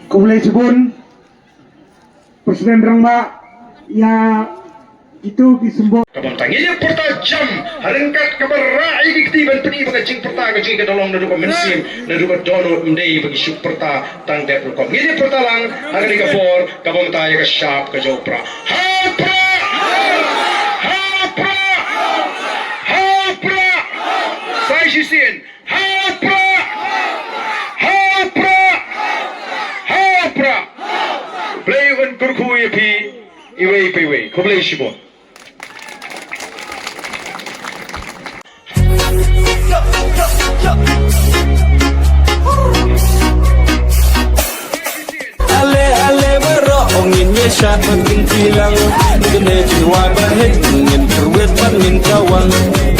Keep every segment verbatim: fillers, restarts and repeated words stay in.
Khublei shibun President Rangbah ïa kito ki symbol. Ka bynta ngi ïa pyrta jam ha ryngkat kaba rah ïa ki kti ban pyni ba ka jingpyrta ka jong ngi ka da long naduh ka mynsiem, naduh ka dohnud, ym dei ba ngi shu pyrta tang dep rukom. Ngi ïa pyrta lang ha kane ka por ka bynta ïa ka shap ka jong u Prah. Ha u Prah! Ha u Prah! Ha u Prah! Sa shisien. Ha u Prah! Ha u Prah! Ha u Prah! Blei un kyrkhu ïa phi iwei pa iwei. Khublei shibun. Ale ale baroh ngin ïa shad ban kin tilang. Ngin ïa jiwa ba heh ngin kyrwit ban ngin kawang.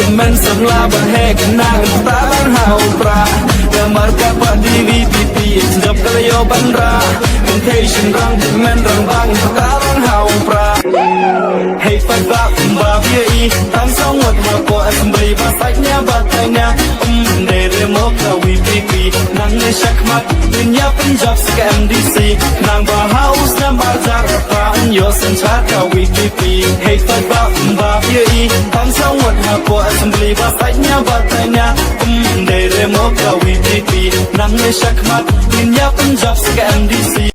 Kmen samla ba heh kena ngin pyrta lang ha u Prah. Namar ka party V P P ïa jop ka la ïoh ban rah. Ngin thei shynrang kmen rangbah ngin pyrta lang ha u Prah. Hei paidbah kumba phi ïohi, tang saw ngut hapoh Assembly ba sait nia ba tai nia. Ym dei re mo ka V P P, nangne shakhmat ngin ïa pynjop sa ka M D C. Nang ba ha u snem ar hajar arphew yn ïoh synshar ka V P P. Hei paidbah kumba phi ïohi, tang saw ngut hapoh Assembly ba sait nia ba tai nia. Ym dei re mo ka V P P, nangne shakhmat ngin ïa pynjop sa ka M D C.